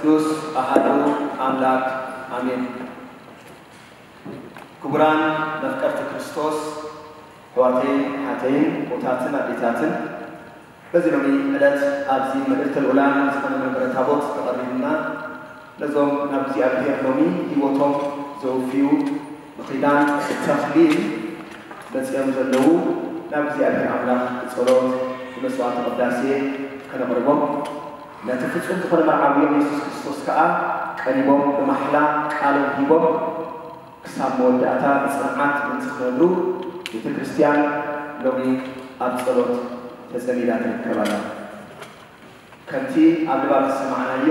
ቅዱስ ኣሃዱ ኣምላክ ኣሜን። ክቡራን መፍቀርቲ ክርስቶስ ኣሕዋተይን ኣሓተይን ኣቦታትን ኣዴታትን፣ በዚ ሎሚ ዕለት ኣብዚ ምልእተ ልዑላን ዝኾነ መንበረ ታቦት ተቐሪብና ነዞም ናብ እግዚኣብሔር ሎሚ ህይወቶም ዘውፍዩ ብኺዳን ተኽሊል መጺኦም ዘለዉ ናብ እግዚኣብሔር ኣምላኽ ብጸሎት ብመስዋዕተ ቅዳሴ ከነቕርቦም ነቲ ፍጹም ዝኾነ መርዓውዮም የሱስ ክርስቶስ ከኣ ቀሪቦም ብማሕላ ቃሎም ሂቦም ክሳብ መወዳእታ ብጽንዓት ምእንቲ ክነብሩ ቤተ ክርስቲያን ሎሚ ኣብ ጸሎት ተጸሚዳ ትርከብ ኣላ። ከምቲ ኣብ ንባብ ዝሰማዕናዮ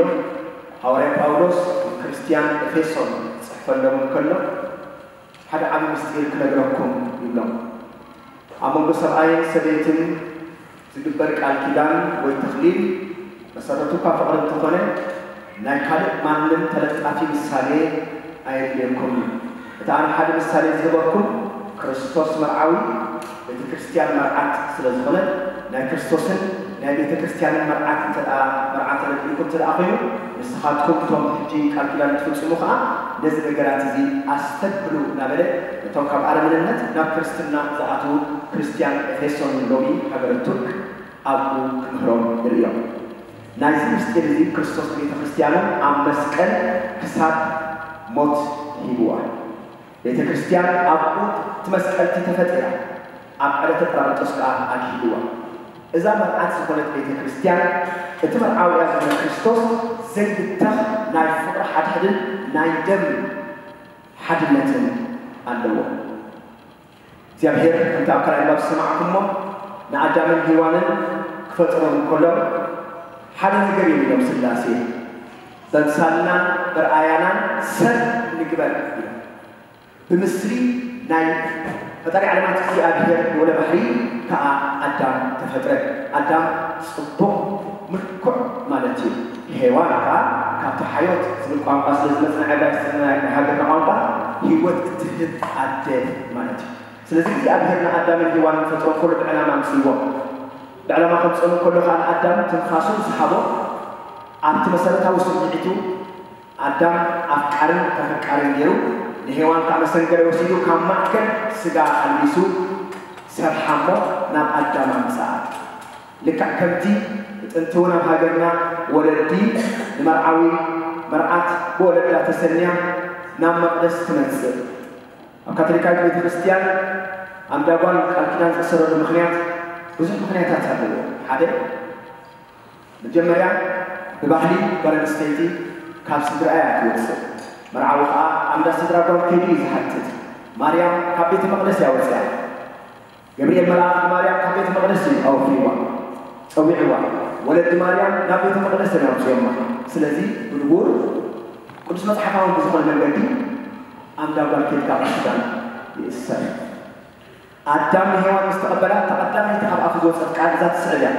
ሃዋርያ ጳውሎስ ንክርስትያን ኤፌሶን ክጽሕፈሎም እንከሎ ሓደ ዓቢ ምስጢር ክነግረኩም ይብሎም። ኣብ መንጎ ሰብኣይን ሰበይትን ዝግበር ቃል ኪዳን ወይ ተኽሊል መሰረቱ እኳ ፍቕሪ እንተኾነ ናይ ካልእ ማንም ተለጣፊ ምሳሌ ኣየድልየኩም እዩ። እቲ ኣነ ሓደ ምሳሌ ዝህበኩም ክርስቶስ መርዓዊ ቤተ ክርስቲያን መርዓት ስለ ዝኾነት ናይ ክርስቶስን ናይ ቤተ ክርስቲያንን መርዓት እንተ ደኣ መርዓት ተለጢፍኩም እንተ ደኣ ኮይኑ ንስኻትኩም እቶም ሕጂ ቃል ኪዳን ትፍጽሙ ኸኣ ነዚ ነገራት እዚ ኣስተብህሉ እናበለ ነቶም ካብ ኣረምንነት ናብ ክርስትና ዝኣትዉ ክርስትያን ኤፌሶን ሎሚ ሃገረ ቱርክ ኣብኡ ክምህሮም ንርእዮም። ናይዚ ምስጢር እዚ ክርስቶስ ንቤተ ክርስቲያኑ ኣብ መስቀል ክሳብ ሞት ሂብዋ። ቤተ ክርስቲያን ኣብኡ እቲ መስቀል እቲ ተፈጢራ ኣብ ዕለተ ጳራቅሊጦስ ከኣ ኣግሂድዋ። እዛ መርዓት ዝኾነት ቤተ ክርስቲያን እቲ መርዓውያ ዝኾነ ክርስቶስ ዘይብተኽ ናይ ፍቕሪ ሓድሕድን ናይ ደም ሓድነትን ኣለዎ። እግዚኣብሔር ከምቲ ኣብ ካልኣይ ንባብ ዝሰማዕኩሞ ንኣዳምን ሄዋንን ክፈጥሮም እንከሎ ሓደ ነገር እዮም ኢሎም ስላሴ በምሳልናን በርኣያናን ሰብ ንግበር ኢሎም። ብምስሊ ናይ ፈጣሪ ዓለማት እግዚኣብሔር ወለ ባሕሪ ከኣ ኣዳም ተፈጥረ። ኣዳም ጽቡቕ ምልኩዕ ማለት እዩ። ሄዋን ከኣ ካብቲ ሓዮት ዝብል ቋንቋ ስለ ዝመጽና ዕብራይስጥና ናይ ሃገርና ቋንቋ ህይወት እትህብ ኣደ ማለት እዩ። ስለዚ እግዚኣብሔር ንኣዳምን ሄዋንን ክፈጥሮም ከሎ ብዕላማ ኣምጽእዎም። ብዕላማ ከምጽኦም ከሎ ከኣ ንኣዳም ትንፋሱ ምስ ሃቦ ኣብቲ መሰረታዊ ስምዒቱ ኣዳም ኣፍቃርን ተፈቃርን ገይሩ ንሄዋን ከኣ መሰንገለ ወሲዱ ካብ ማእከል ስጋ ኣልቢሱ ሰርሓ እሞ ናብ ኣዳም ኣምጽኣ። ልክዕ ከምቲ ጥንቲ እውን ኣብ ሃገርና ወለዲ ንመርዓዊ መርዓት ብወለዳ ተሰንያ ናብ መቕደስ ትመጽእ። ኣብ ካቶሊካዊት ቤተ ክርስቲያን ኣንዳ ጓል ቃል ኪዳን ዝእሰረሉ ምኽንያት ብዙሕ ምኽንያታት ኣለዎ። ሓደ መጀመርያ ብባህሊ ጓል ኣንስተይቲ ካብ ስድራ እያ ትወፅእ። መርዓዊ ከዓ ኣንዳ ስድራ ጓል ከይዱ እዩ ዝሓትት። ማርያም ካብ ቤተ መቕደስ እያ ወፅያ። ገብርኤል መልኣኽ ንማርያም ካብ ቤተ መቕደስ እዩ ኣወፍይዋ፣ ፀዊዕዋ። ወለዲ ማርያም ናብ ቤተ መቕደስ እዮም ኣምፅዮማ። ስለዚ ብንቡር ቅዱስ መፅሓፋውን ብዝኾነ መንገዲ ኣንዳ ጓል ከይድካ ቃል ኪዳን ይእሰር። ኣዳም ንሄዋን ምስ ተቐበላ እታ ቀዳመይቲ ካብ ኣፉ ዝወፀት ቃል እዛ ትስዕብ እያ።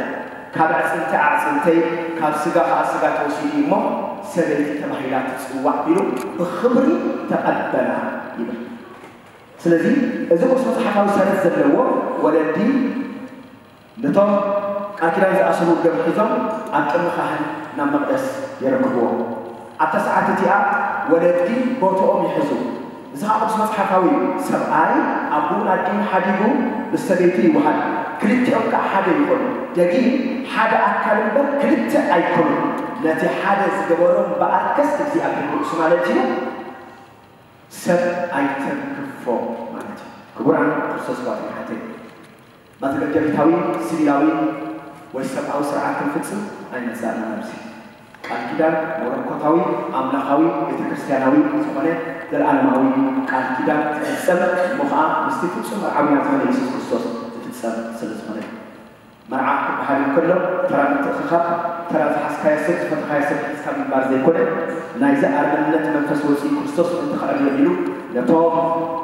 ካብ ኣዕፅምቲ ኣዕፅምተይ ካብ ስጋ ከዓ ስጋ ተወሲዱ እዩ እሞ ሰበይቲ ተባሂላ ትፅዋዕ ኢሉ ብኽብሪ ተቐበላ ይብል። ስለዚ እዚ ቅዱስ መፅሓፋዊ ሰረት ዘለዎ ወለዲ ነቶም ቃል ኪዳን ዝኣሰሩ ደም ሒዞም ኣብ ቅድሚ ካህን ናብ መቕደስ የረክብዎ። ኣብታ ሰዓት እቲኣ ወለዲ ቦትኦም ይሕዙ። እዚ ከዓ ቅዱስ መፅሓፋዊ እዩ። ሰብኣይ ኣቡኡን ኣዲኡን ሓዲጉ ምስ ሰበይቱ ይወሃድ፣ ክልቲኦም ከዓ ሓደ ይኾኑ። ደጊም ሓደ ኣካል እምበር ክልተ ኣይኮኑን። ነቲ ሓደ ዝገበሮ እምበኣርከስ እግዚኣብሔር ንርእሱ ማለት እዩ። ሰብ ኣይተንክፎ ማለት እዩ። ክቡራን ክርስቶስ ኣሕዋተይ ኣሓተይ፣ ማተገደሪታዊ ሲቪላዊ ወይ ሰብኣዊ ስርዓት ክንፍጽም ኣይመጻእናን ኣብዚ። ቃል ኪዳን መለኮታዊ ኣምላኻዊ ቤተ ክርስቲያናዊ ዝኾነ ዘለኣለማዊ ቃል ኪዳን ዝፍጸም እሞ ኸዓ ምስቲ ፍጹም መርዓዊና ዝኾነ የሱስ ክርስቶስ ዝፍጸም ስለ ዝኾነ እዩ። መርዓ ክበሃል እንከሎ ተራ ምትእኽኻብ፣ ተራ ዝሓዝካዮ ሰብ ዝፈተኻዮ ሰብ ሒዝካ ምንባር ዘይኮነ፣ ናይዚ ኣረመንነት መንፈስ ወፂኡ ክርስቶስ ምእንቲ ከዕብዮ ኢሉ ነቶም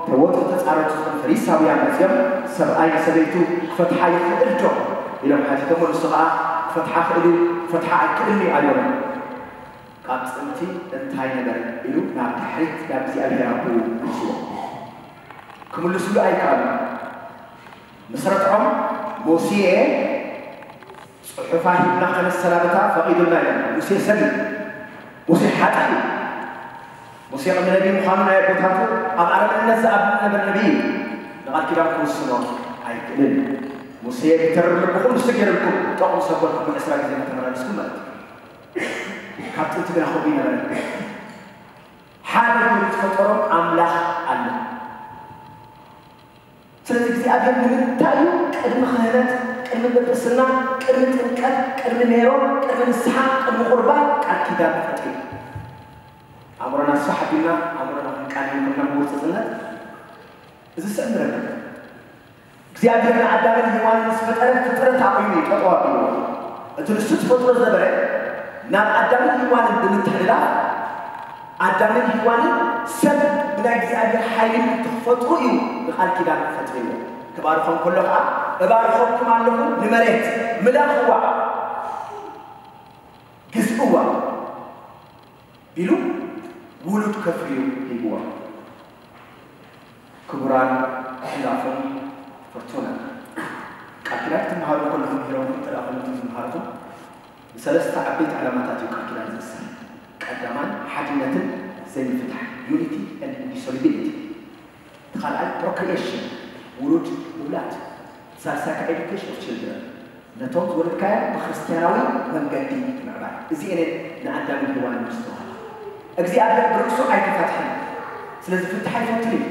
ተወጥሩ ተፃረርቲ ዝኾኑ ፈሪሳውያን መፂኦም ሰብኣይ ንሰበይቱ ክፈትሓ ይኽእል ዶ ኢሎም ሓቲቶሞ። ንሱ ከዓ ክፈትሓ ክእል እዩ፣ ክፈትሓ ኣይክእልን እዩ ኣይበሎን። ካብ ፅንቲ እንታይ ነገር ኢሉ ናብ ድሕሪት ናብ እግዚኣብሔር ኣቦኡ መሊስዎ። ክምልስሉ ኣይከኣሉን። ምስ ረትዖም ሙሴ ፅሑፋ ሂብና ከነሰናብታ ፈቒዱልና ኢሎም። ሙሴ ሰብ እዩ። ሙሴ ሓጥእ እዩ። ሙሴ ቅድሚ ነቢይ ምዃኑ ናይ ኣቦታቱ ኣብ ኣረምነት ዝኣምን ዝነበረ ነቢይ እዩ። ንቓል ኪዳን ክውስኖ ኣይክእልን። ሙሴ ብትር ልብኹም ንሱ ገይሩልኩም ጠቕሙ ሰበልኩም ዕስራ ግዜ እናተመላለስኩም ማለት እዩ። ካብ ጥንቲ ግና ከምኡ ይነበረ። ሓደ ገይሩ ዝፈጠሮም ኣምላኽ ኣሎ። ስለዚ እግዚኣብሔር ንምንታይ እዩ ቅድሚ ክህነት፣ ቅድሚ ጵጵስና፣ ቅድሚ ጥምቀት፣ ቅድሚ ሜሮን፣ ቅድሚ ንስሓ፣ ቅድሚ ቁርባን ቃል ኪዳን ፈጢሩ? ኣእምሮና ስፋሕ ኣቢልና ኣእምሮና ክንቃንዮ ከለና ብውርፅፅነት እዚ ስዕምረና እግዚኣብሔር ንኣዳምን ሔዋንን ምስ ፈጠረ ፍጥረት ኣቑሙ እዩ ጠጠው ኣቢልዎ። እቲ ንሱ ዝፈጥሮ ዝነበረ ናብ ኣዳምን ሔዋንን ብምትሕልላፍ ኣዳምን ሔዋንን ሰብ ብናይ እግዚኣብሔር ሓይሊ ንክፈጥሩ እዩ ንቃል ኪዳን ፈጢርዎ። ክባርኾም ከሎ ከዓ እባርኸኩም ኣለኹ ንመሬት ምለኽዋ ግዝእዋ ኢሉ ውሉድ ከፍርዩ ሂብዎም። ክቡራን ኣሕላፎም ፍርቱና ቃል ኪዳን ትምሃሩ ከለኹም ምህሮም ጥራኹም ትምሃርኩም ብሰለስተ ዓበይቲ ዕላማታት እዩ ቃል ኪዳን ዝእሰር። ቀዳማይ ሓድነትን ዘይምፍታሕ unity and indissolubility። እቲ ካልኣይ procreation ውሉድ ምውላድ። ሳልሳይ ከዓ education of children ነቶም ዝወለድካዮም ብክርስትያናዊ መንገዲ ምዕባይ። እዚኤን ንኣዳምን ሔዋንን ምስተዋሃባ እግዚኣብሔር ብርእሱ ኣይተፈትሐን። ስለዚ ፍትሕ ኣይፈትን እዩ።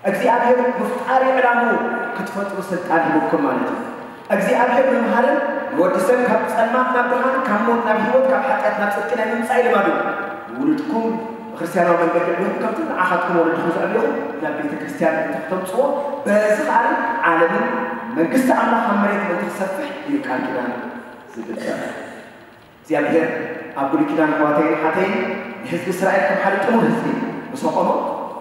እግዚኣብሔር ምፍጣር ዕላምኡ ክትፈጥሩ ስልጣን ሂቡኩም ማለት እዩ። እግዚኣብሔር ምምሃርን ንወዲ ሰብ ካብ ጸልማት ናብ ብርሃን ካብ ሞት ናብ ህይወት ካብ ሓጢኣት ናብ ጽድቂ ናይ ምምጻእ ልማዱ እዩ። ንውሉድኩም ብክርስትያናዊ መንገዲ ዕብኹም ከምቲ ንዓኻትኩም ወለድኹም ዘዕብኹም ናብ ቤተ ክርስቲያን ምእንቲ ክተምጽዎ በዚ ከኣ ዓለምን መንግስቲ ኣምላኽ ኣብ መሬት ምእንቲ ክሰፍሕ እዩ ቃል ኪዳን ዝግበር። እግዚኣብሔር ኣብ ብሉይ ኪዳን ኣሕዋተይን ሓተይን ንህዝቢ እስራኤል ከም ሓደ ጥሙር ህዝቢ ምስ ኣቆሞ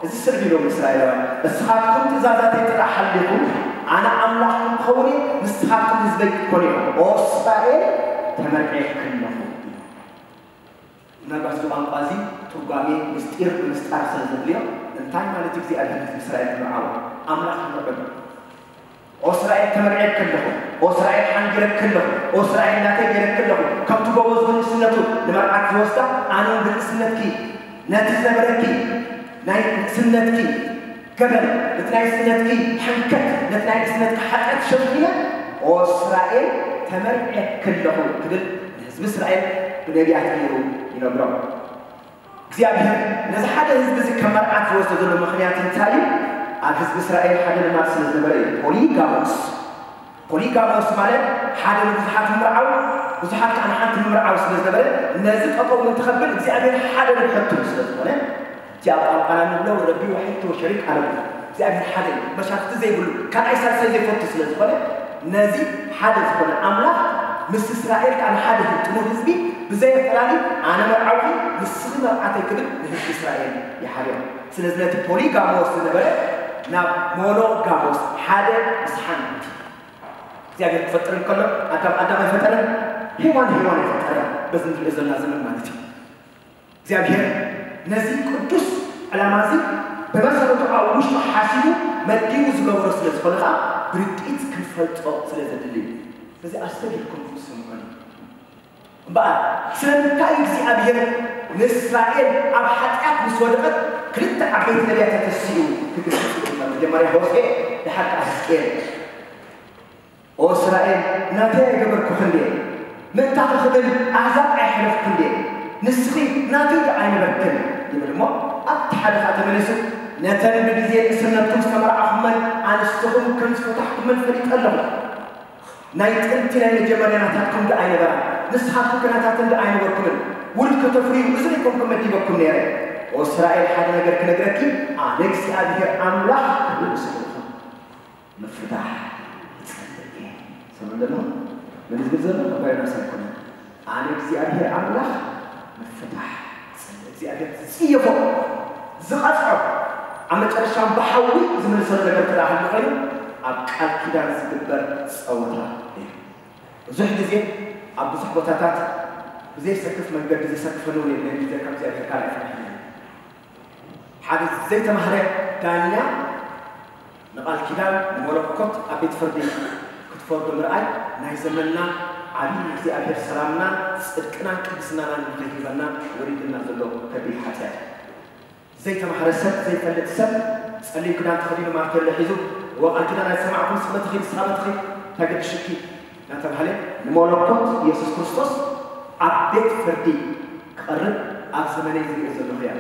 እዚ ስዕብ ኢሎም እስራኤላውያን እስኻትኩም ትእዛዛተይ ጥራሕ ሓሊኹም ኣነ ኣምላኽኩም ክኸውን እየ ንስኻትኩም ህዝበይ ክትኮኑ ኢኹም ኦስራኤል ተመርዕየ ክለኹ ምናልባት እዚ ቋንቋ እዚ ትርጓሜ ምስጢር ብምስጣር ስለ ዘድልዮ እንታይ ማለት እዩ እግዚኣብሔር ህዝቢ እስራኤል ክምርዓዎ ኣምላኽ ክምርዕዶ ኦስራኤል ተመርዕየኪ ኣለኹ ኦስራኤል ሓንጊረኪ ኣለኹ ኦስራኤል ናተይ ገይረኪ ኣለኹ ከምቲ ጎበዝ ብንእስነቱ ንመርዓት ዝወስዳ ኣነ እውን ብንእስነትኪ ነቲ ዝነበረኪ ናይ ንእስነትኪ ገበን ነቲ ናይ ንእስነትኪ ሕንከት ነቲ ናይ ንእስነትኪ ሓጢኣት ሸፊነ ኦስራኤል ተመርዕየኪ ኣለኹ ክብል ንህዝቢ እስራኤል ብነቢያት ገይሩ ይነግሮም እግዚኣብሔር ነዚ ሓደ ህዝቢ እዚ ከም መርዓት ዝወስዶ ዘሎ ምኽንያት እንታይ እዩ? ኣብ ህዝቢ እስራኤል ሓደ ልማድ ስለ ዝነበረ እዩ። ፖሊጋሞስ ፖሊጋሞስ ማለት ሓደ ንብዙሓት ምምርዓው ብዙሓት ከዓ ንሓንቲ ምምርዓው ስለ ዝነበረ ነዚ ጠጠው እንትኸብል እግዚኣብሔር ሓደ ንብሐቱ ስለ ዝኾነ እቲ ኣብ ቋንቋና ንብሎ ረቢ ወሒድ ወሸሪክ ኣለና እግዚኣብሔር ሓደ እዩ መሻርክቲ ዘይብሉ ካልኣይ ሳልሳይ ዘይፈቱ ስለ ዝኾነ ነዚ ሓደ ዝኾነ ኣምላኽ ምስ እስራኤል ከዓ ንሓደ ጥሙር ህዝቢ ብዘየፈላሊ ኣነ መርዓውኺ ንስኺ መርዓተይ ክብል ንህዝቢ እስራኤል ይሓርዮም ስለዚ ነቲ ፖሊጋሞስ ዝነበረ ናብ ሞኖጋሞስ ሓደ ምስ ሓንቲ እግዚኣብሔር ክፈጥር እንከሎ ኣዳም ኣዳም ኣይፈጠረን ሄዋን ሄዋን ኣይፈጠረን በዚ ንሪኦ ዘለና ዘመን ማለት እዩ እግዚኣብሔር ነዚ ቅዱስ ዕላማ እዚ ብመሰረቱ ኣብ ውሽጡ ሓሲቡ መዲቡ ዝገበሮ ስለ ዝኾነ ከዓ ብርድኢት ክንፈልጦ ስለ ዘድሊ እዩ ስለዚ ኣስተቢልኩም ስምዑኒ እምበኣር ስለምንታይ እግዚኣብሔር ንእስራኤል ኣብ ሓጢኣት ምስ ወደቐት ክልተ ዓበይቲ ነቢያት ተተሲኡ ክግልጽ ይግበር መጀመርያ ሆሴ ድሓር ከዓ ህዝቅኤል ኦ እስራኤል ናተይ ኣይገበርኩኽን ድየ ምእንታኺ ክብል ኣሕዛብ ኣይሓለፍኩን ድየ ንስኺ ናተይ ዶ ኣይነበርክን ይብል እሞ ኣብቲ ሓደ ከዓ ተመሊሱ ነተን ብግዜ ንእስነትኩም ዝተመርዓኹመን ኣንስትኹም ከም ዝፈታሕኩመን ፈሊጠ ኣለኹ ናይ ጥንቲ ናይ መጀመርያ ናታትኩም ዶ ኣይነበራን ንስኻትኩም ከ ናታተን ዶ ኣይነበርኩምን ውሉድ ከተፍርዩ እዚ ዶ ኣይኮንኩን መዲበኩም ነይረ ኦ እስራኤል ሓደ ነገር ክነግረኪ ኣነ እግዚኣብሔር ኣምላኽ ክብል ስምዑኹም ምፍታሕ ይጸልእ እየ። ሰምዑ ኣለኹም? መን ዝብል ዘሎ? ኣባይ ዮናስ ኣይኮነን። ኣነ እግዚኣብሔር ኣምላኽ ምፍታሕ ይጸልእ። እግዚኣብሔር ዝጽየፎ፣ ዝቐጽዖ፣ ኣብ መጨረሻ ብሓዊ ዝምልሰሉ ነገር እንተ ደኣ ሃልዩ ኮይኑ ኣብ ቃል ኪዳን ዝግበር ጸወታ እዩ። ብዙሕ ግዜ ኣብ ብዙሕ ቦታታት ብዘይሰክፍ መንገዲ ዘሰክፈሉ እውን የለን። ግዜ ካብ እግዚኣብሔር ካልእ ኣይፈልጥን። ሓደ ዘይተማህረ ዳኛ ንቓል ኪዳን ንመለኮት ኣብ ቤት ፍርዲ ክትፈርዶ ምርኣይ ናይ ዘመንና ዓብዪ እግዚኣብሔር ሰላምናን ጽድቅናን ቅድስናናን ንኸይህበና ወሪድና ዘሎ ከቢድ ሓጢኣት እዩ። ዘይተማህረ ሰብ፣ ዘይፈልጥ ሰብ፣ ጸሊም ክዳን ተኸዲኑ ማርቴሎ ሒዙ፣ "እወ ቃል ኪዳን ኣይሰማዕኩን፣ ስመትኺ ንስኻ በትኺ፣ እንታይ ገድሽኪ?" እናተባህለ ንመለኮት ኢየሱስ ክርስቶስ ኣብ ቤት ፍርዲ ክቐርብ ኣብ ዘመነይ ዝሪኦ ዘለኹ እያ።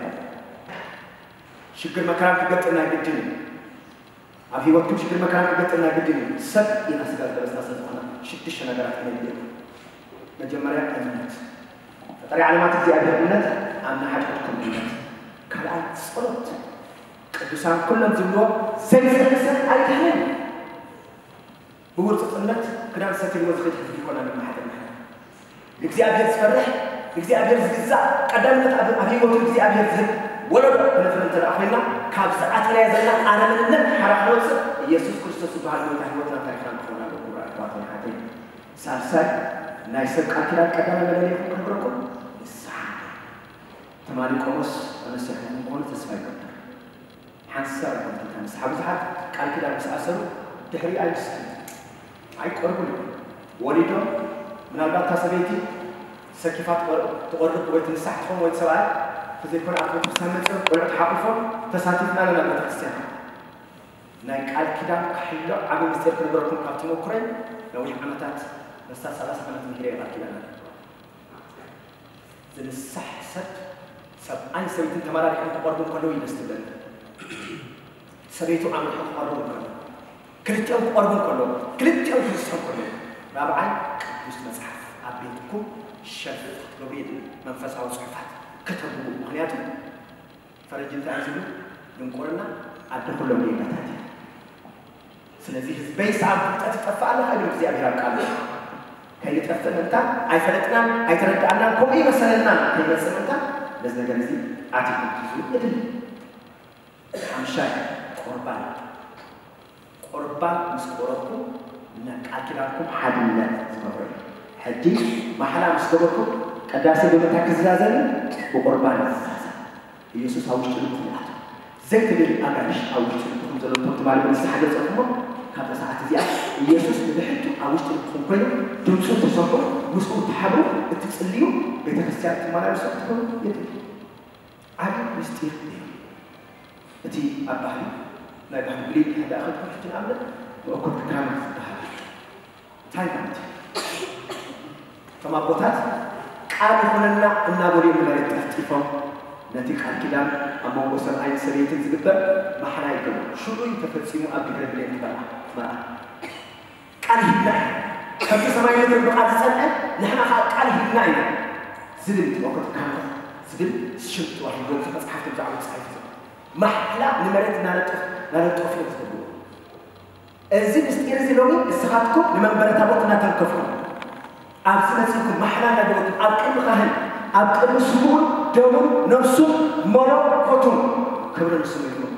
ሽግር መከራን ክገጥም ናይ ግድን እዩ። ኣብ ህይወትኩም ሽግር መከራን ክገጥም ናይ ግድን እዩ። ሰብ ኢና ስጋ ዝለበስና ስለ ዝኾና ሽዱሽተ ነገራት ክነድልየኩም። መጀመርያ እምነት። ፈጣሪ ዓለማት እግዚኣብሔር እምነት፣ ኣብ ንሓጢኣትኩም እምነት። ካልኣይ ጸሎት። ቅዱሳን ኩሎም ዝብልዎ ዘይጸሊ ሰብ ኣይድሕንን። ብውርጽጽነት ክዳን ሰቲልዎ ዝኸይድ ህዝቢ ይኮና ንመሓደር ንሕና። ንእግዚኣብሔር ዝፈርሕ፣ ንእግዚኣብሔር ዝግዛእ፣ ቀዳምነት ኣብ ኣብ ህይወቱ እግዚኣብሔር ዝህብ ወለዶ ክነፍሪ እንተ ደኣ ኮይንና፣ ካብ ዝኣተናዮ ዘለና ኣረመንነት ሓራ ክንወጽእ ኢየሱስ ክርስቶስ ዝበሃል ጎይታ ህይወትና ታሪኽና ክኸውን ኣለዎ። ክቡራት ኣሕዋተይ ኣሓተይ። ሳልሳይ ናይ ሰብ ቃል ኪዳን ቀዳማይ መለለይኹም ክነግረኩም ንስሓ። ትማሊ ቆሞስ ተነሲሕኩም ምዃኑ ተስፋ ይገብር። ሓንሳብ ኣይኮነትን እታ ንስሓ። ብዙሓት ቃል ኪዳን ምስ ኣሰሩ ድሕሪ ኣይምስክን ኣይቆርቡን እዮም። ወሊዶም ምናልባት እታ ሰበይቲ ሰኪፋ ትቆር-፣ ትቆርብ ወይ ትንሳሕ ትኸውን ወይ ሰብኣይ ተዘይኮነ ኣብ ቤተክርስትያን መፅኦም ቆልዑ ተሓቑፎም ተሳቲፍና ኣለና ቤተክርስትያን። ናይ ቃል ኪዳን ክሕሎ ዓቢ ምስጢር ክነግረኩም ካብ ተመኩረይ ነዊሕ ዓመታት በሳ ሰላሳ ዓመት ምሂረ ቃል ኪዳን ኣለ። ዝንሳሕ ሰብ ሰብኣይን ሰበይትን ተመራሪሖም ክቐርቡ እንከለዉ እዩ ደስ ትብለኒ። ሰበይቱ ኣምሪሑ ክቐርቡ እንከሎ፣ ክልቲኦም ክቐርቡ እንከሎ፣ ክልቲኦም ክንስሑ እንከሎ፣ ራብዓይ ቅዱስ መጽሓፍ ኣብ ቤትኩም ሸልፍ ክትገብሩ የድሊ። መንፈሳዊ ጽሑፋት ከተንብቡ። ምኽንያቱ ፈረንጂ እንታይ እዩ ዝብሉ? ድንቁርና ኣደ ኩሎም ጌጋታት እዩ። ስለዚ ህዝበይ ሰኣን ፍልጠት ይጠፍእ ኣለኻ ይብል እግዚኣብሔር ኣብ ቃሉ። ከይንጠፍእ ምእንታን ኣይፈለጥናን ኣይተረዳእናን ከምኡ ይመሰለና ከይመጽእ ምእንታን ነዚ ነገር እዚ ኣቲኩም ክትሕዙ የድሊ። ሓምሻይ ቁርባን። ቁርባን ምስ ቆረብኩም ናይ ቃል ኪዳንኩም ሓድነት ዝገብር እዩ። ሕጂ ማሕላ ምስ ገበርኩም ቅዳሴ ብምንታይ ክዝዛዘን እዩ? ብቁርባን ይዝዛዘን። ኢየሱስ ኣብ ውሽጢ ልብኹም ይኣቱ። ዘይተደልዩ ኣጋይሽ ኣብ ውሽጢ ልብኹም ዘለዉ እቶም ትማሊ ብንስሓ ገለጸልኩሞ፣ ካብታ ሰዓት እዚኣ ኢየሱስ ንብሕቱ ኣብ ውሽጢ ልብኹም ኮይኑ ድምፁ ትሰምዑ፣ ምስኡ ትሓብሩ፣ እትጽልዩ፣ ቤተ ክርስቲያን ትመላለሱ ክትኮኑ የድሊ። ዓቢ ምስጢር እዩ። እቲ ኣብ ባህሊ፣ ናይ ባህሊ ብሌን ሕዳእኸ ትምህርቲ ንኣብነት መእኮት ክራማት ዝበሃል እዩ። እንታይ ማለት እዩ? እቶም ኣቦታት ቃል ይኹነና እናበሉ እዮም ንመሬት ጠፍጢፎም ነቲ ቃል ኪዳን ኣብ መንጎ ሰብኣይን ሰበይትን ዝግበር ማሕላ ይገብሩ። ሽዑ እዩ ተፈጺሙ ኣብ ድሕሪ ብሌን ትበልዓ መርዓ። ቃል ሂብና ኢና። ከምቲ ሰማይ ምድሪ ብቃል ዝጸንዐ ንሕና ኸኣ ቃል ሂብና ኢና ዝብል እቲ መእኮት ክራማት ዝብል ሽም ተዋሂብዎም መጽሓፍቲ ብዛዕባ ተጻሒፉ ዘሎ። ማሕላ ንመሬት እናነጠፉ እናነጠፉ እዮም ዝገብርዎ። እዚ ምስጢር እዚ ሎሚ ንስኻትኩም ንመንበረ ታቦት እናተንከፍኩም ኣብዚ መጺእኩም ማሕላ እናገበርኩም ኣብ ቅድሚ ካህን ኣብ ቅድሚ ስግኡን ደሙን ነፍሱን መለኮቱን ክብሪ ንስሙ ይኹን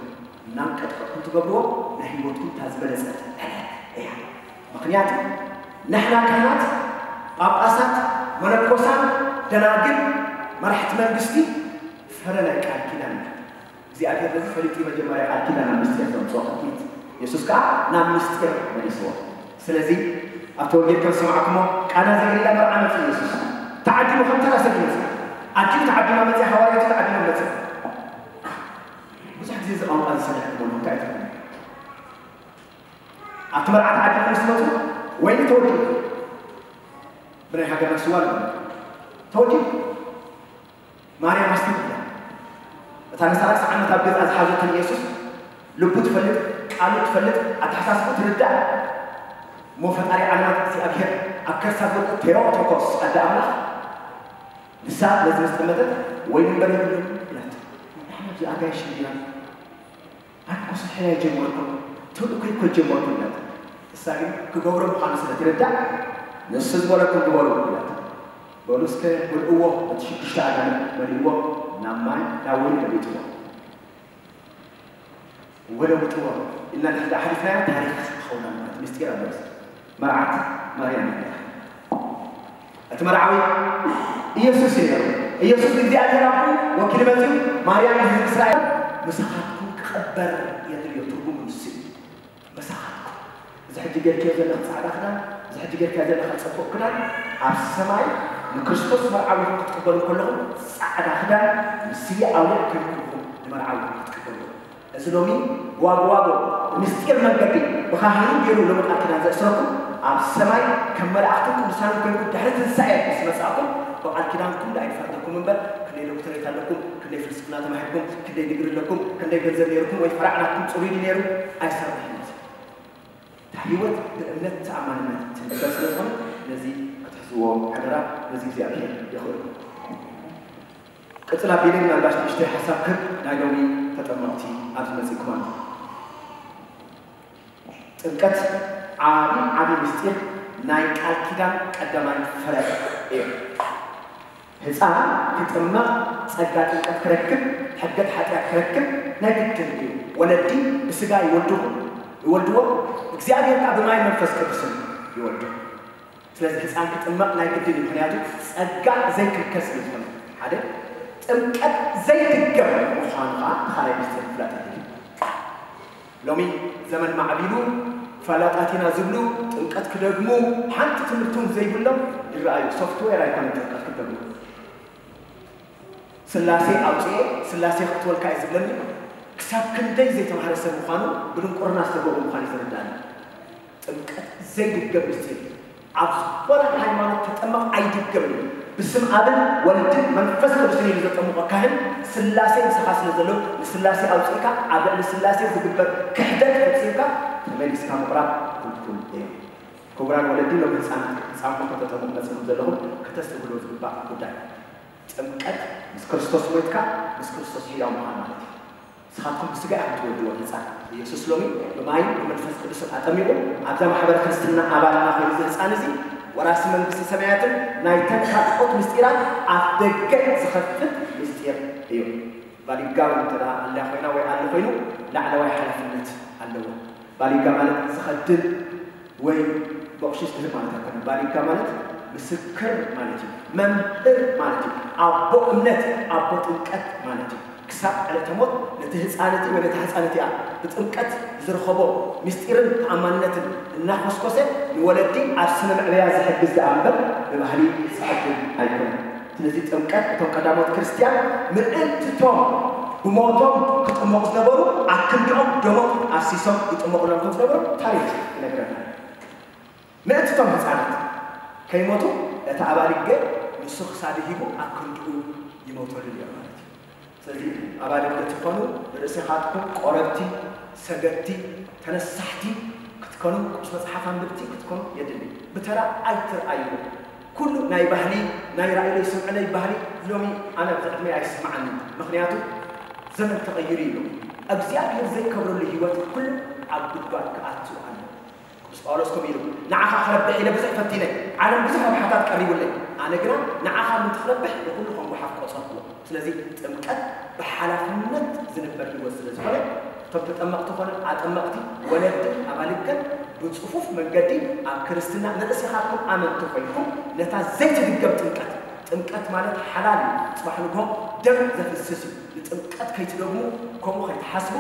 እናንቀጥቀጥኩም ትገብርዎ ናይ ህይወትኩም እታ ዝበለጸት ዕለት እያ። ምኽንያቱ ንሕና ካህናት፣ ጳጳሳት፣ መነኮሳት፣ ደናግል፣ መራሕቲ መንግስቲ ፍረ ናይ ቃል ኪዳን ኢና። እግዚኣብሔር ነዚ ፈሊጡ መጀመርያ ቃል ኪዳን ኣብ ምስጢር ዘምጽኦ ቅድሚት የሱስ ከኣ ናብ ምስጢር መሊስዎ። ስለዚ ኣብቲ ወንጌል ከም ዝሰማዕኩሞ ቃና ዘገሊላ መርዓ መጽኡ የሱስ ተዓዲሙ ከም ተራ ሰብ ይመጽእ። ኣዲኡ ተዓዲማ መጽያ፣ ሃዋርያቱ ተዓዲሞም መጽእ። ብዙሕ ግዜ እዚ ቋንቋ ዝሰምዕኩሞ እንታይ ትብሉ? ኣብቲ መርዓ ተዓዲሙ ምስ መጹ ወይኒ ተወዲኡ። ብናይ ሃገርና ስዋ ኣሎ። ተወዲኡ። ማርያም ኣስቲት እያ። እታ ንሰላሳ ዓመት ኣብ ገዝኣ ዝሓዘቶ ንየሱስ ልቡ ትፈልጥ፣ ቃሉ ትፈልጥ፣ ኣተሓሳስቡ ትርዳእ። እሞ ፈጣሪ ዓለማት እግዚኣብሔር ኣብ ከርሳ ዝወደቀ ቴዎቶኮስ ኣደ ኣምላኽ ንሳ ነዚ ምስ ጠመተት ወይኒ እምበር የብሉን ኢላቶ። ንሕና ኣብዚ ኣጋይሽ እንዲና ኣነ እኮ ስርሐይ ኣይጀመርኩን፣ ተልእኮይ እኮ ኣይጀመርኩን ኢላቶ። እሳ ግን ክገብሮ ምዃኑ ስለ ትርዳእ ንሱ ዝበለኩም ግበሩ ኢላቶ። በሉ እስከ ብልዕዎ፣ ነቲ ሽዱሽተ ኣጋንንት መሊእዎ ናብ ማይ ናብ ወይኒ ለዊጥዎ። ወለውጥዎ ኢልና እንድሕር ደኣ ሓሊፍናዮ ታሪኽ ክኸውን ኣለዎ። እቲ ምስጢር ኣሎ። መርዓት ማርያም እያ። እቲ መርዓዊ ኢየሱስ እዩ ነይሩ። ኢየሱስ ንእግዚኣብሔር ኣቦኡ ወኪሉ መጺኡ ማርያም ንህዝቢ እስራኤል ምሳኻትኩም ክቕበር የድልዮ። ትርጉሙ ንሱ እዩ። ምሳኻትኩም። እዚ ሕጂ ጌርክዮ ዘለኺ ጻዕዳ ክዳን፣ እዚ ሕጂ ጌርክዮ ዘለኻ ጽቡቕ ክዳን፣ ኣብ ሰማይ ንክርስቶስ መርዓዊ ክትቅበሉ ከለኹም ጻዕዳ ክዳን ምስየ ኣውሊዕ ኮይንኩም ንመርዓዊ ክትቅበሉ። እዚ ሎሚ ብዋጎ ዋጎ ብምስጢር መንገዲ ብኻህኑ ገይሩ ሎሚ ቃል ኪዳን ዘእስረኩም፣ ኣብ ሰማይ ከም መላእኽትን ቅዱሳንን ኮይንኩም ድሕሪ ትንሳኤ ምስ መጻእኩም ብቃል ኪዳንኩም ደኣ ይፈርደኩም እምበር፣ ክንደይ ዶክተሬት ኣለኩም፣ ክንደይ ፍልስፍና ተማሂርኩም፣ ክንደይ ዲግሪ ኣለኩም፣ ክንደይ ገንዘብ ነይርኩም ወይ ፈራዕናኩም ጽሩይ ድዩ ነይሩ ኣይሰርሕን እዩ። እታ ህይወት ብእምነት ተኣማንነት ትንበር ስለ ዝኾነ ነዚ ክትሕዝዎ ሓደራ። ነዚ እግዚኣብሔር ይኽእሉ። ቅጽል ኣቢለ ምናልባሽ ንእሽተይ ሓሳብ ክብ ናይ ሎሚ ተጠመቕቲ ኣብዚ መጺእኩም ኣሎ። ጥምቀት ዓቢ ዓቢ ምስጢር ናይ ቃል ኪዳን ቀዳማይ ፍረ እዩ። ህፃን ክጥመቕ ጸጋ ጥምቀት ክረክብ ሕገት ሓጢኣት ክረክብ ናይ ግድን እዩ። ወለዲ ብስጋ ይወልድኹ ይወልድዎ፣ እግዚኣብሔር ከዓ ብማይ መንፈስ ቅዱስን ይወልዱ። ስለዚ ህፃን ክጥመቕ ናይ ግድን እዩ፣ ምክንያቱ ጸጋ ዘይክልከል ስለ ዝኾነ። ሓደ ጥምቀት ዘይድገም ምዃኑ ከዓ ብኻልኣይ ምስጢር ምፍላጥ የድሊ። ሎሚ ዘመን ማዕቢሉ ፈላጣት ኢና ዝብሉ ጥምቀት ክደግሙ ሓንቲ ትምህርቶም ዘይብሎም ይረኣዩ። ሶፍትዌር ኣይኮነን ጥምቀት ክደግሙ። ስላሴ ኣውፅኤ ስላሴ ክትወልካ እዩ ዝብለኒ። ክሳብ ክንደይ ዘይተማሃረ ሰብ ምዃኑ ብድንቁርና ዝተገብሩ ምዃኑ እዩ ዝርዳኒ። ጥምቀት ዘይድገም ምስጢር እዩ። ኣብ ዝኾነ ሃይማኖት ተጠመቕ ኣይድገምን እዩ። ብስም ኣብን ወልድን መንፈስ ቅዱስን ኢሉ ዘጠምቆ ካህን ስላሴ ምሳኻ ስለ ዘለዉ ንስላሴ ኣውፂእካ ኣብ ልዕሊ ስላሴ ዝግበር ክሕደት ፈፂምካ ተመሊስካ ምቕራብ ክልኩል እዩ። ክቡራን ወለዲ ሎም ህፃን ህፃንኩም ከተጠምቁ መፅኹም ዘለኹም ከተስተብህልዎ ዝግባእ ጉዳይ ጥምቀት ምስ ክርስቶስ ሞይትካ ምስ ክርስቶስ ሕያው ምዃን ማለት እዩ። ንስኻትኩም ብስጋ ኢኹም ትወልድዎ ህፃን። ኢየሱስ ሎሚ ብማይን ብመንፈስ ቅዱስን ኣጠሚቑ ኣብዛ ማሕበረ ክርስትና ኣባልና ኮይኑ እዚ ህፃን እዚ ወራሲ መንግስቲ ሰማያትን ናይተን ካልኦት ምስጢራት ኣፍ ደገ ዝኸፍት ምስጢር እዩ። ባሊጋ እውን እንተ ኣለያ ኮይና ወይ ኣሎ ኮይኑ ላዕለዋይ ሓላፍነት ኣለዎ። ባሊጋ ማለት ዝኸድን ወይ በቑሽሽ ዝህብ ማለት ኣይኮነን። ባሊጋ ማለት ምስክር ማለት እዩ። መምህር ማለት እዩ። ኣቦ እምነት፣ ኣቦ ጥምቀት ማለት እዩ። ክሳብ ዕለተ ሞት ነቲ ህፃን እቲ ወይ ነታ ህፃን እቲኣ ብጥምቀት ዝረኸቦ ምስጢርን ተኣማንነትን እናኾስኮሰ ንወለዲ ኣብ ስነ መዕበያ ዝሕግዝ ደኣ እምበር ብባህሊ ዝሕግዝ ኣይኮነን። ስለዚ ጥምቀት እቶም ቀዳሞት ክርስትያን ምእንትቶም ብሞቶም ክጥመቑ ዝነበሩ ኣክንድኦም ደሞም ኣፍሲሶም ይጥመቑሎም ከም ዝነበሩ ታሪክ ይነግረና። ምእንትቶም ህፃናት ከይሞቱ እቲ ኣባሊገ ንሱ ክሳዱ ሂቡ ኣክንድኡ ይሞተሉ ነይሩ ማለት እዩ። ስለዚ ኣባልት ክትኮኑ ንርእስኻትኩም ቆረብቲ፣ ሰገድቲ፣ ተነሳሕቲ ክትኮኑ ቅዱስ መጽሓፍ ኣንብብቲ ክትኮኑ የድሊ። ብተራ ኣይትርኣዩ። ኩሉ ናይ ባህሊ ናይ ራእይለይ ስምዕለይ ባህሊ ሎሚ ኣነ ኣብዚ ዕድመይ ኣይስምዓንን። ምኽንያቱ ዘመን ተቐይሩ እዩ። እግዚኣብሔር ዘይከብረሉ ህይወት ኩሉ ኣብ ጉድጓድ ክኣቱ ኣሎ። ቅዱስ ጳውሎስ ከምኡ ኢሉ ንዓኻ ክረብሕ ኢለ ብዙሕ ፈቲነ፣ ዓለም ብዙሕ ረብሓታት ቀሪቡለይ፣ ኣነ ግና ንዓኻ ምእንቲ ክረብሕ ንኹሉ ከም ጓሓፍ ቆጸርኩዎ። ስለዚ ጥምቀት ብሓላፍነት ዝንበር ህይወት ስለ ዝኾነ እቶም ተጠመቕቲ ኮነ ኣጠመቕቲ ወለድን ኣባልግን ብጽፉፍ መንገዲ ኣብ ክርስትና ንርእስኻትኩም ኣመንቲ ኮይንኩም ነታ ዘይትድገም ጥምቀት፣ ጥምቀት ማለት ሓላል እዩ፣ ጽባሕ ንግሆ ደም ዘፍስስ እዩ። ንጥምቀት ከይትደግሙ ከምኡ ከይትሓስቡ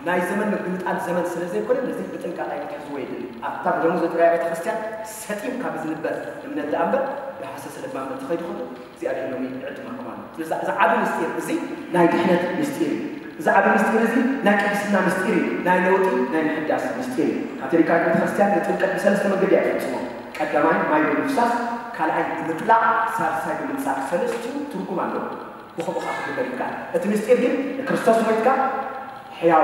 ናይ ዘመን ምግምጣል ዘመን ስለ ዘይኮነ ነዚ ብጥንቃቐ ክትሕዝዎ የድሊ። ኣብታ ብደሙ ዘጥረያ ቤተ ክርስቲያን ሰጢምካ ብዝንበር እምነት ደኣ እምበር ብሃሰሰ ለባም እንተኸይዱ ከሎ እግዚኣብሔር ሎሚ ይዕድመኩም ኣሎ። ስለዚ እዚ ዓቢ ምስጢር እዚ ናይ ድሕነት ምስጢር እዩ። እዚ ዓቢ ምስጢር እዚ ናይ ቅድስና ምስጢር እዩ። ናይ ለውጢ ናይ ምሕዳስ ምስጢር እዩ። ካቶሊካዊት ቤተ ክርስቲያን ንጥምቀት ብሰለስተ መንገዲ እያ ትፍጽሞ። ቀዳማይ ማይ ብምፍሳስ፣ ካልኣይ ብምጥላቕ፣ ሳልሳይ ብምንጻግ። ሰለስቲኡ ትርጉም ኣለዎ። ብኸምኡ ኸዓ ክግበር ይከኣል። እቲ ምስጢር ግን ንክርስቶስ ሞይትካ ሕያው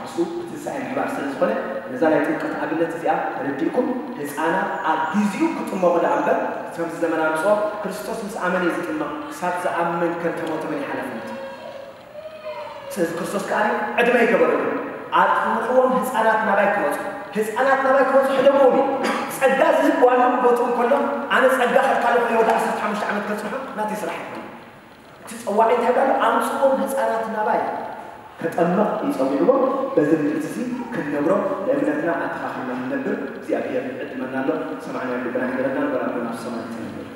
ምስኡ ብትንሳኤ ምሕባር ስለ ዝኾነ ነዛ ናይ ጥምቀት ኣብነት እዚኣ ተረዲእኩም ህፃናት ኣብ ጊዜኡ ክጥመቑ ደኣ እምበር ከምዚ ዘመን ኣምፅኦ ክርስቶስ ምስ ኣመነ እዩ ዝጥመቕ ክሳብ ዝኣምን ከም ተሞተ መን እዩ ሓላፍነት? ስለዚ ክርስቶስ ከኣ ዕድመ ይገበረሉ። ኣጥምቕዎም ህፃናት ናባይ ክመፁ። ህፃናት ናባይ ክመፁ ሕደግዎም እዩ። ጸጋ ዝህብ ዋንኡ ቦትኡ እንከሎ ኣነ ጸጋ ከካልኹ እየ ወዲ ዓሰርተ ሓሙሽተ ዓመት ከጽንሖ ናተይ ስራሕ ኣይኮነን። እቲ ጸዋዒ እንታይ ይብላሉ? ኣምጽዎም ህጻናት ናባይ። ከጠምቕ እዩ ጸዊዕዎ። በዚ ምልክት እዚ ክንነብሮ ንእምነትና ኣተኻኺልና ክንነብር እግዚኣብሔር ይዕድመና ኣሎ። ሰማዕናዮ ልብና ይሕደረና። ንበራብር ናብ ሰማይ ትነብር።